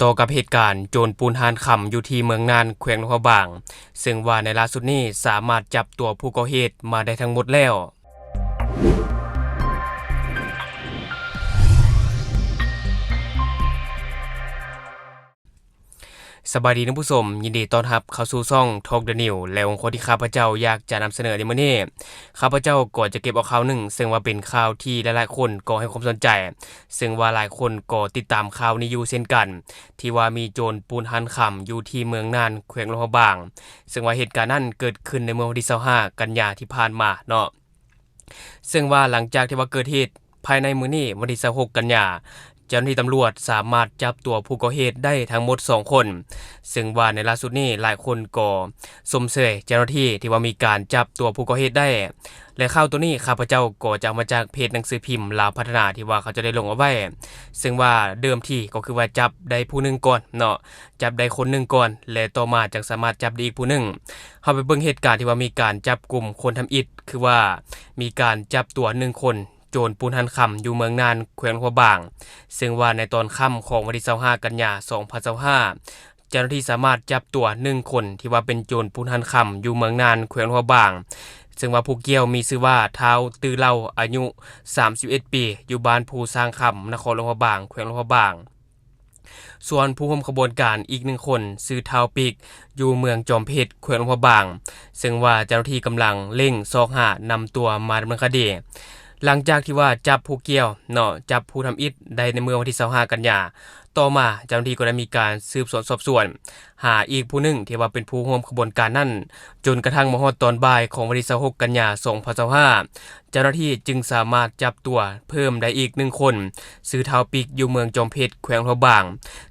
ຕໍ່ກັບເຫດການໂຈນປູນຮ້ານຄຳຢູ່ທີ່ເມືອງນານ ແຂວງຫຼວງພະບາງ, ເຊິ່ງວ່າໃນລ່າສຸດນີ້ສາມາດຈັບຕົວຜູ້ກໍ່ເຫດມາໄດ້ທັງໝົດແລ້ວ. ສະບາຍດີທ່ານຜູ້ຊົມ, ຍິນດີຕ້ອນຮັບເຂົ້າສູ່ຊ່ອງ Talk the News ແລະ ຫົວຂໍ້ທີ່ຂ້າພະເຈົ້າຢາກຈະນຳສະເໜີໃນມື້ນີ້, ຂ້າພະເຈົ້າກໍຈະເກັບເອົາຂ່າວໜຶ່ງ ເຊິ່ງວ່າເປັນຂ່າວທີ່ຫຼາຍໆຄົນກໍໃຫ້ຄວາມສົນໃຈ, ເຊິ່ງວ່າຫຼາຍຄົນກໍຕິດຕາມຂ່າວນີ້ຢູ່ເຊັ່ນກັນ, ທີ່ວ່າມີໂຈນປູນຮ້ານຄຳຢູ່ທີ່ເມືອງນານ ແຂວງຫຼວງພະບາງ, ເຊິ່ງວ່າເຫດການນັ້ນເກີດຂຶ້ນໃນເມື່ອວັນທີຊາວຫ້າ ກັນຍາທີ່ຜ່ານມາເນາະ. ເຊິ່ງວ່າຫຼັງຈາກທີ່ວ່າເກີດເຫດ ພາຍໃນມື້ນີ້ ວັນທີຊາວຫົກ ກັນຍາ, ເຈົ້າໜ້າທີ່ຕຳຫຼວດສາມາດຈັບຕົວຜູ້ກໍ່ເຫດໄດ້ທັງໝົດສອງຄົນ, ເຊິ່ງວ່າໃນລ່າສຸດນີ້ຫຼາຍຄົນກໍຊົມເຊີຍເຈົ້າໜ້າທີ່ທີ່ວ່າມີການຈັບຕົວຜູ້ກໍ່ເຫດໄດ້ ແລະ ຂ່າວໂຕນີ້ຂ້າພະເຈົ້າກໍຈະເອົາມາຈາກເພຈໜັງສືພິມລາວພັດທະນາ ທີ່ວ່າເຂົາເຈົ້າໄດ້ລົງເອົາໄວ້, ເຊິ່ງວ່າເດີມທີກໍຄືວ່າຈັບໄດ້ຜູ້ໜຶ່ງກ່ອນເນາະ, ຈັບໄດ້ຄົນໜຶ່ງກ່ອນ ແລະ ຕໍ່ມາຈັ່ງສາມາດຈັບໄດ້ອີກຜູ້ໜຶ່ງ. ເຮົາໄປເບິ່ງເຫດການທີ່ວ່າມີການຈັບກຸມຄົນທຳອິດ ຄືວ່າມີການຈັບຕົວໜຶ່ງຄົນ ໂຈນປູນຮ້ານຄຳຢູ່ເມືອງນານ ແຂວງຫຼວງພະບາງ, ເຊິ່ງວ່າໃນຕອນຄ່ຳຂອງວັນທີຊາວຫ້າ ກັນຍາ ສອງພັນຊາວຫ້າ ເຈົ້າໜ້າທີ່ສາມາດຈັບຕົວໜຶ່ງຄົນທີ່ວ່າເປັນໂຈນປູນຮ້ານຄຳຢູ່ເມືອງນານ ແຂວງຫຼວງພະບາງ, ເຊິ່ງວ່າຜູ້ກ່ຽວມີຊື່ວ່າ ທ້າວ ຕື້ເລົ່າ ອາຍຸ ສາມສິບເອັດ ປີ, ຢູ່ບ້ານພູຊ້າງຄຳ ນະຄອນຫຼວງພະບາງ ແຂວງຫຼວງພະບາງ. ສ່ວນຜູ້ຮ່ວມຂະບວນການອີກໜຶ່ງຄົນ ຊື່ ທ້າວ ປິກ ຢູ່ເມືອງຈອມເພັດ ແຂວງຫຼວງພະບາງ, ເຊິ່ງວ່າເຈົ້າໜ້າທີ່ກຳລັງເລັ່ງຊອກຫານຳຕົວມາດຳເນີນຄະດີ. ຫຼັງຈາກທີ່ວ່າຈັບຜູ້ກ່ຽວເນາະ, ຈັບຜູ້ທຳອິດໄດ້ໃນເມື່ອວັນທີຊາວຫ້າ ກັນຍາ, ຕໍ່ມາເຈົ້າໜ້າທີ່ກໍໄດ້ມີການສືບສວນສອບສວນຫາອີກຜູ້ໜຶ່ງທີ່ວ່າເປັນຜູ້ຮ່ວມຂະບວນການນັ້ນ, ຈົນກະທັ່ງມາຮອດຕອນບ່າຍຂອງວັນທີຊາວຫົກ ກັນຍາ ສອງພັນຊາວຫ້າ ເຈົ້າໜ້າທີ່ຈຶ່ງສາມາດຈັບຕົວເພີ່ມໄດ້ອີກໜຶ່ງຄົນ, ຊື່ ທ້າວ ປິກ ຢູ່ເມືອງຈອມເພັດ ແຂວງຫຼວງພະບາງ,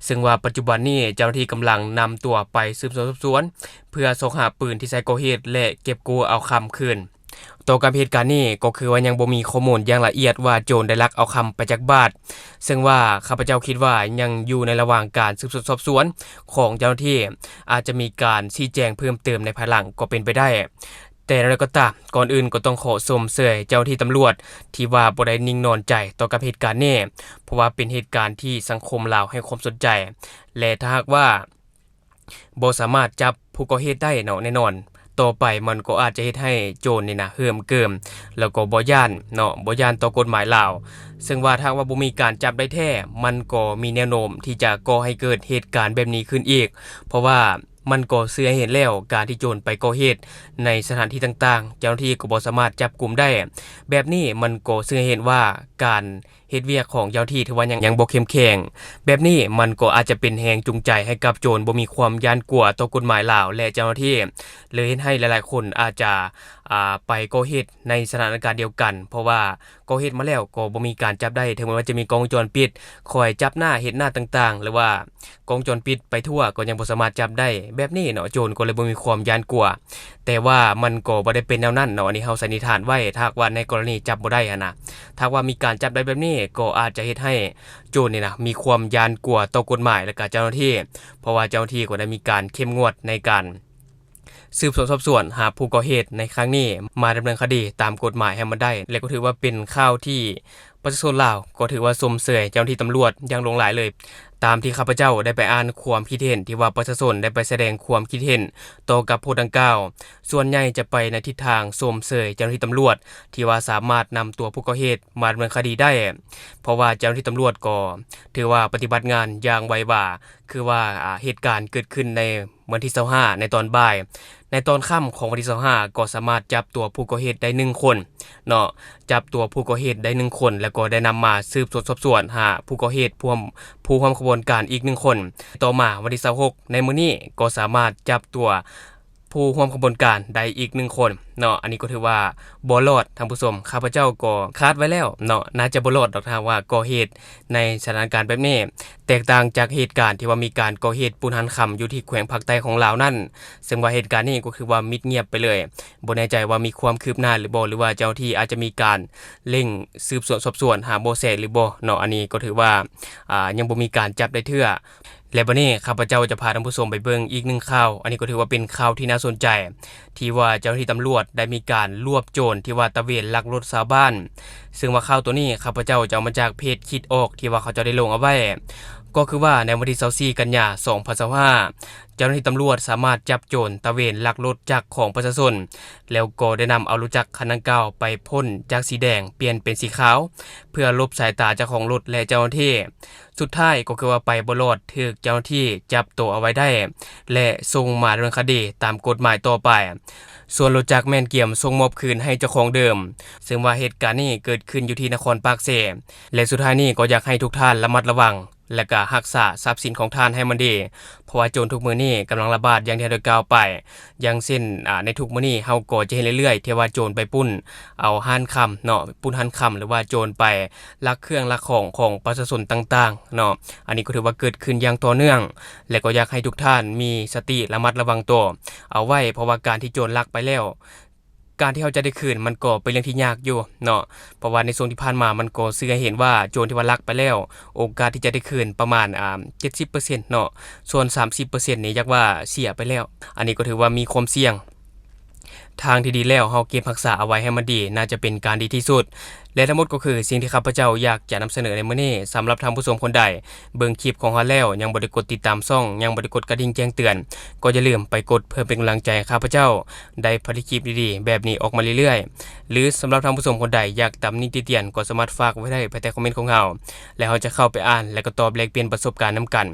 ເຊິ່ງວ່າປັດຈຸບັນນີ້ເຈົ້າໜ້າທີ່ກຳລັງນຳຕົວໄປສືບສວນສອບສວນ ເພື່ອຊອກຫາປືນທີ່ໃຊ້ກໍ່ເຫດ ແລະ ເກັບກູ້ເອົາຄຳຄືນ. ຕໍ່ກັບເຫດການນີ້ກໍຄືວ່າຍັງບໍ່ມີຂໍ້ມູນຢ່າງລະອຽດວ່າໂຈນໄດ້ລັກເອົາຄຳໄປຈັກບາດ, ເຊິ່ງວ່າຂ້າພະເຈົ້າຄິດວ່າຍັງຢູ່ໃນລະຫວ່າງການສືບສວນສອບສວນຂອງເຈົ້າໜ້າທີ່, ອາດຈະມີການຊີ້ແຈງເພີ່ມເຕີມໃນພາຍຫຼັງກໍເປັນໄປໄດ້. ແຕ່ຢ່າງໃດກໍຕາມ, ກ່ອນອື່ນກໍຕ້ອງຂໍຊົມເຊີຍເຈົ້າໜ້າທີ່ຕຳຫຼວດທີ່ວ່າບໍ່ໄດ້ນິ່ງນອນໃຈຕໍ່ກັບເຫດການນີ້, ເພາະວ່າເປັນເຫດການທີ່ສັງຄົມລາວໃຫ້ຄວາມສົນໃຈ ແລະ ຖ້າຫາກວ່າບໍ່ສາມາດຈັບຜູ້ກໍ່ເຫດໄດ້ເນາະ, ແນ່ນອນຕໍ່ໄປມັນກໍອາດຈະເຮັດໃຫ້ໂຈນນີ້ນະເຫີມເກີມ ແລ້ວກໍບໍ່ຢ້ານເນາະ, ບໍ່ຢ້ານຕໍ່ກົດໝາຍລາວ. ເຊິ່ງວ່າຖ້າຫາກວ່າບໍ່ມີການຈັບໄດ້ແທ້, ມັນກໍມີແນວໂນ້ມທີ່ຈະກໍ່ໃຫ້ເກີດເຫດການແບບນີ້ຂຶ້ນອີກ, ເພາະວ່າ ມັນກໍເຊື່ອໃຫ້ເຫັນແລ້ວ, ການທີ່ໂຈນໄປກໍ່ເຫດໃນສະຖານທີ່ຕ່າງໆ, ເຈົ້າໜ້າທີ່ກໍບໍ່ສາມາດຈັບກຸມໄດ້. ແບບນີ້ມັນກໍເຊື່ອໃຫ້ເຫັນວ່າ ການເຮັດວຽກຂອງເຈົ້າໜ້າທີ່ຖືວ່າຍັງ ຍັງບໍ່ເຂັ້ມແຂງ. ແບບນີ້ມັນກໍອາດຈະເປັນແຮງຈູງໃຈໃຫ້ກັບໂຈນບໍ່ມີຄວາມຢ້ານກົວຕໍ່ກົດໝາຍລາວ ແລະ ເຈົ້າໜ້າທີ່, ເລີຍເຮັດໃຫ້ຫຼາຍໆຄົນອາດຈະ ອ່າ ໄປກໍ່ເຫດໃນສະຖານະການດຽວກັນ, ເພາະວ່າ ກໍ່ເຫດມາແລ້ວກໍບໍ່ມີການຈັບໄດ້, ເຖິງແມ່ນວ່າຈະມີກ້ອງວົງຈອນປິດຄອຍຈັບໜ້າເຮັດໜ້າຕ່າງໆ ຫຼືວ່າກ້ອງວົງຈອນປິດໄປທົ່ວກໍຍັງບໍ່ສາມາດຈັບໄດ້. ແບບນີ້ເນາະ ໂຈນກໍເລີຍບໍ່ມີຄວາມຢ້ານກົວ. ແຕ່ວ່າມັນກໍບໍ່ໄດ້ເປັນແນວນັ້ນເນາະ, ອັນນີ້ເຮົາສັນນິຖານໄວ້. ຖ້າຫາກວ່າໃນກໍລະນີຈັບບໍ່ໄດ້ຫັ້ນນະ, ຖ້າຫາກວ່າມີການຈັບໄດ້ແບບນີ້ ກໍອາດຈະເຮັດໃຫ້ໂຈນນີ້ນະ ມີຄວາມຢ້ານກົວຕໍ່ກົດໝາຍ ແລະ ກະເຈົ້າໜ້າທີ່, ເພາະວ່າເຈົ້າໜ້າທີ່ກໍໄດ້ມີການເຂັ້ມງວດໃນການ ສືບສວນສອບສວນຫາຜູ້ກໍ່ເຫດໃນຄັ້ງນີ້ມາດຳເນີນຄະດີຕາມກົດໝາຍໃຫ້ມັນໄດ້ ແລະ ກໍຖືວ່າເປັນຂ່າວທີ່ປະຊາຊົນລາວກໍຖືວ່າຊົມເຊີຍເຈົ້າໜ້າທີ່ຕຳຫຼວດຢ່າງຫຼວງຫຼາຍເລີຍ. ຕາມທີ່ຂ້າພະເຈົ້າໄດ້ໄປອ່ານຄວາມຄິດເຫັນທີ່ວ່າປະຊາຊົນໄດ້ໄປສະແດງຄວາມຄິດເຫັນຕໍ່ກັບໂພສດັ່ງກ່າວ, ສ່ວນໃຫຍ່ຈະໄປໃນທິດທາງຊົມເຊີຍເຈົ້າໜ້າທີ່ຕຳຫຼວດທີ່ວ່າສາມາດນຳຕົວຜູ້ກໍ່ເຫດມາດຳເນີນຄະດີໄດ້, ເພາະວ່າເຈົ້າໜ້າທີ່ຕຳຫຼວດກໍຖືວ່າປະຕິບັດງານຢ່າງໄວວາ, ຄືວ່າ ອ່າ ເຫດການເກີດຂຶ້ນໃນ ວັນທີຊາວຫ້າ ໃນຕອນບ່າຍ, ໃນຕອນຄ່ຳຂອງວັນທີຊາວຫ້າ ກໍສາມາດຈັບຕົວຜູ້ກໍ່ເຫດໄດ້ໜຶ່ງຄົນເນາະ, ຈັບຕົວຜູ້ກໍ່ເຫດໄດ້ໜຶ່ງຄົນ ແລ້ວກໍໄດ້ນຳມາສືບສວນສອບສວນຫາຜູ້ກໍ່ເຫດ ຜູ້ຮ່ວມ ຜູ້ຮ່ວມຂະບວນການອີກໜຶ່ງຄົນ. ຕໍ່ມາວັນທີຊາວຫົກ ໃນມື້ນີ້ ກໍສາມາດຈັບຕົວຜູ້ຮ່ວມຂະບວນການໄດ້ອີກໜຶ່ງຄົນເນາະ. ອັນນີ້ກໍຖືວ່າບໍ່ລອດທ່ານຜູ້ຊົມ, ຂ້າພະເຈົ້າກໍຄາດໄວ້ແລ້ວເນາະ, ໜ້າຈະບໍ່ລອດດອກ ຖ້າຫາກວ່າກໍ່ເຫດ ໃນສະຖານະການແບບນີ້, ແຕກຕ່າງຈາກເຫດການທີ່ວ່າມີການກໍ່ເຫດປຸ້ນຮ້ານຄຳຢູ່ທີ່ແຂວງພາກໃຕ້ຂອງລາວນັ້ນ, ເຊິ່ງວ່າເຫດການນີ້ກໍຄືວ່າມິດງຽບໄປເລີຍ. ບໍ່ແນ່ໃຈວ່າມີຄວາມຄືບໜ້າຫຼືບໍ່ ຫຼືວ່າເຈົ້າໜ້າທີ່ອາດຈະມີການເລັ່ງສືບສວນສອບສວນຫາເບາະແສຫຼືບໍ່ເນາະ, ອັນນີ້ກໍຖືວ່າ ອ່າ ຍັງບໍ່ມີການຈັບໄດ້ເທື່ອ. ແລະ ບັດນີ້ຂ້າພະເຈົ້າຈະພາທ່ານຜູ້ຊົມໄປເບິ່ງອີກໜຶ່ງຂ່າວ, ອັນນີ້ກໍຖືວ່າເປັນຂ່າວທີ່ໜ້າສົນໃຈ ທີ່ວ່າເຈົ້າໜ້າທີ່ຕຳຫຼວດໄດ້ມີການລວບໂຈນທີ່ວ່າຕະເວນລັກລົດຊາວບ້ານ, ເຊິ່ງວ່າຂ່າວໂຕນີ້ຂ້າພະເຈົ້າຈະເອົາມາຈາກເພຈຄິດອອກ ທີ່ວ່າເຂົາເຈົ້າໄດ້ລົງເອົາໄວ້. ກໍຄືວ່າໃນວັນທີຊາວສີ່ ກັນຍາ ສອງພັນຊາວຫ້າ ເຈົ້າໜ້າທີ່ຕຳຫຼວດສາມາດຈັບໂຈນຕະເວນລັກລົດຈັກຂອງປະຊາຊົນ ແລ້ວກໍໄດ້ນຳເອົາລົດຈັກຄັນດັ່ງກ່າວໄປພົ້ນຈາກສີແດງປ່ຽນເປັນສີຂາວ ເພື່ອຫຼົບສາຍຕາເຈົ້າຂອງລົດ ແລະ ເຈົ້າໜ້າທີ່. ສຸດທ້າຍກໍຄືວ່າໄປບໍ່ລອດ ຖືກເຈົ້າໜ້າທີ່ຈັບໂຕເອົາໄວ້ໄດ້ ແລະ ສົ່ງມາດຳເນີນຄະດີຕາມກົດໝາຍຕໍ່ໄປ. ສ່ວນລົດຈັກແມ່ນກຽມສົ່ງມອບຄືນໃຫ້ເຈົ້າຂອງເດີມ, ເຊິ່ງວ່າເຫດການນີ້ເກີດຂຶ້ນຢູ່ທີ່ນະຄອນປາກເຊ ແລະ ສຸດທ້າຍນີ້ກໍຢາກໃຫ້ທຸກທ່ານລະມັດລະວັງ ແລະ ກະຮັກສາຊັບສິນຂອງທ່ານໃຫ້ມັນດີ, ເພາະວ່າໂຈນທຸກມື້ນີ້ກຳລັງລະບາດຢ່າງທີ່ເຮົາໄດ້ກ່າວໄປ. ຢ່າງເຊັ່ນ ອາ ໃນທຸກມື້ນີ້ເຮົາກໍຈະເຫັນເລື້ອຍໆ ທີ່ວ່າໂຈນໄປປຸ້ນເອົາຮ້ານຄຳເນາະ, ປຸ້ນຮ້ານຄຳ ຫຼືວ່າໂຈນໄປລັກເຄື່ອງລັກຂອງຂອງປະຊາຊົນຕ່າງໆເນາະ. ອັນນີ້ກໍຖືວ່າເກີດຂຶ້ນຢ່າງຕໍ່ເນື່ອງ ແລະ ກໍຢາກໃຫ້ທຸກທ່ານມີສະຕິລະມັດລະວັງຕົວເອົາໄວ້, ເພາະວ່າການທີ່ໂຈນລັກໄປແລ້ວ ການທີ່ເຮົາຈະໄດ້ຄືນມັນກໍເປັນເລື່ອງທີ່ຍາກຢູ່ເນາະ, ເພາະວ່າໃນຊ່ວງທີ່ຜ່ານມາມັນກໍສື່ໃຫ້ເຫັນວ່າໂຈນທີ່ວ່າລັກໄປແລ້ວ ໂອກາດທີ່ຈະໄດ້ຄືນປະມານ ອາ ເຈັດສິບເປີເຊັນເນາະ, ສ່ວນສາມສິບເປີເຊັນນີ້ຢາກວ່າເສຍໄປແລ້ວ. ອັນນີ້ກໍຖືວ່າມີຄວາມສ່ຽງ. ທາງທີ່ດີແລ້ວເຮົາເກັບຮັກສາເອົາໄວ້ໃຫ້ມັນດີ ໜ້າຈະເປັນການດີທີ່ສຸດ. ແລະ ທັງໝົດກໍຄືສິ່ງທີ່ຂ້າພະເຈົ້າຢາກຈະນຳສະເໜີໃນມື້ນີ້. ສຳລັບທ່ານຜູ້ຊົມຄົນໃດເບິ່ງຄລິບຂອງເຮົາແລ້ວ ຍັງບໍ່ໄດ້ກົດຕິດຕາມຊ່ອງ, ຍັງບໍ່ໄດ້ກົດກະດິ່ງແຈ້ງເຕືອນ, ກໍຢ່າລືມໄປກົດເພື່ອເປັນກຳລັງໃຈໃຫ້ຂ້າພະເຈົ້າໄດ້ຜະລິດຄລິບດີໆແບບນີ້ອອກມາເລື້ອຍໆ. ຫຼື ສຳລັບທ່ານຜູ້ຊົມຄົນໃດຢາກຕຳໜິຕິຕຽນ ກໍສາມາດຝາກໄວ້ໄດ້ພາຍໃຕ້ຄອມເມັນຂອງເຮົາ ແລະ ເຮົາຈະເຂົ້າໄປອ່ານ ແລະ ກໍຕອບແລກປ່ຽນປະສົບການນຳກັນ.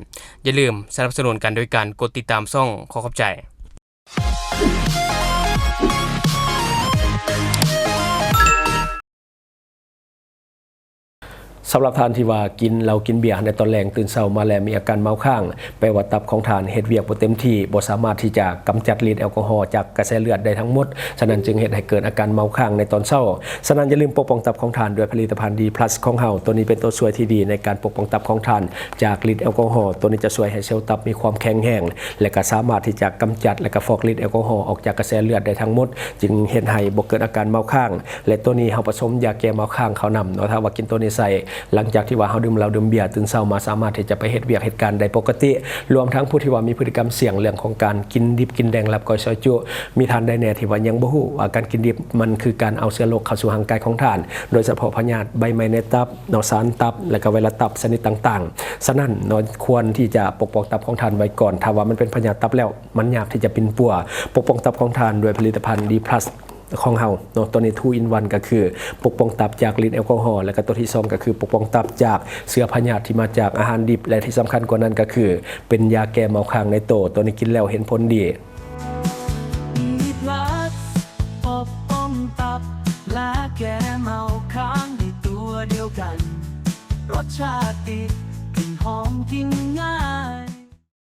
ຢ່າລືມສະໜັບສະໜູນກັນໂດຍການກົດຕິດຕາມຊ່ອງ. ຂໍຂອບໃຈ. ສຳລັບທ່ານທີ່ວ່າກິນເຫຼົ້າກິນເບຍໃນຕອນແລງ, ຕື່ນເຊົ້າມາແລ້ວມີອາການເມົາຄ້າງ, ແປວ່າຕັບຂອງທ່ານເຮັດວຽກບໍ່ເຕັມທີ່, ບໍ່ສາມາດທີ່ຈະກຳຈັດລິດແອລກໍຮໍຈາກກະແສເລືອດໄດ້ທັງໝົດ, ສະນັ້ນຈຶ່ງເຮັດໃຫ້ເກີດອາການເມົາຄ້າງໃນຕອນເຊົ້າ. ສະນັ້ນຢ່າລືມປົກປ້ອງຕັບຂອງທ່ານດ້ວຍຜະລິດຕະພັນ D plus ຂອງເຮົາ. ໂຕນີ້ເປັນໂຕຊ່ວຍທີ່ດີໃນການປົກປ້ອງຕັບຂອງທ່ານຈາກລິດແອລກໍຮໍ. ໂຕນີ້ຈະຊ່ວຍໃຫ້ເຊວຕັບມີຄວາມແຂງແຮງ ແລະ ກໍສາມາດທີ່ຈະກຳຈັດ ແລະ ກໍຟອກລິດແອລກໍຮໍອອກຈາກກະແສເລືອດໄດ້ທັງໝົດ, ຈຶ່ງເຮັດໃຫ້ບໍ່ເກີດອາການເມົາຄ້າງ. ແລະ ໂຕນີ້ເຮົາປະສົມຢາແກ້ເມົາຄ້າງເຂົ້ານຳເນາະ. ຖ້າວ່າກິນໂຕນີ້ໃສ່ ຫຼັງຈາກທີ່ວ່າເຮົາດື່ມເຫຼົ້າດື່ມເບຍ, ຕື່ນເຊົ້າມາສາມາດທີ່ຈະໄປເຮັດວຽກເຮັດການໄດ້ປົກກະຕິ. ລວມທັງຜູ້ທີ່ວ່າມີພຶດຕິກຳສ່ຽງເລື່ອງຂອງການກິນດິບກິນແດງ ລັບກ້ອຍ ຊອຍຈຸ, ມີທ່ານໃດແດ່ທີ່ວ່າຍັງບໍ່ຮູ້ວ່າການກິນດິບມັນຄືການເອົາເຊື້ອໂລກເຂົ້າສູ່ຮ່າງກາຍຂອງທ່ານ, ໂດຍສະເພາະພະຍາດໃບໄມ້ໃນຕັບເນາະ, ສານຕັບ ແລະ ກໍໄວຣັສຕັບຊະນິດຕ່າງໆ. ສະນັ້ນເນາະ, ຄວນທີ່ຈະປົກປ້ອງຕັບຂອງທ່ານໄວ້ກ່ອນ. ຖ້າວ່າມັນເປັນພະຍາດຕັບແລ້ວ, ມັນຍາກທີ່ຈະປິ່ນປົວ. ປົກປ້ອງຕັບຂອງທ່ານດ້ວຍຜະລິດຕະພັນ D plus ຂອງເຮົາເນາະ, ຕົວນີ້ two in one ກໍຄືປົກປ້ອງຕັບຈາກລິດແອລກໍຮໍ, ແລະ ກໍຕົວທີສອງກໍຄືປົກປ້ອງຕັບຈາກເຊື້ອພະຍາດທີ່ມາຈາກອາຫານດິບ, ແລະ ທີ່ສຳຄັນກວ່ານັ້ນກໍຄືເປັນຢາແກ້ເມົາຄ້າງໃນໂຕ. ຕົວນີ້ກິນແລ້ວເຫັນຜົນດີ. D plus ປົກປ້ອງຕັບ ແລະ ແກ້ເມົາຄ້າງໃນຕົວດຽວກັນ. ລົດຊາດດີ, ກິ່ນຫອມ, ກິນງ່າຍ.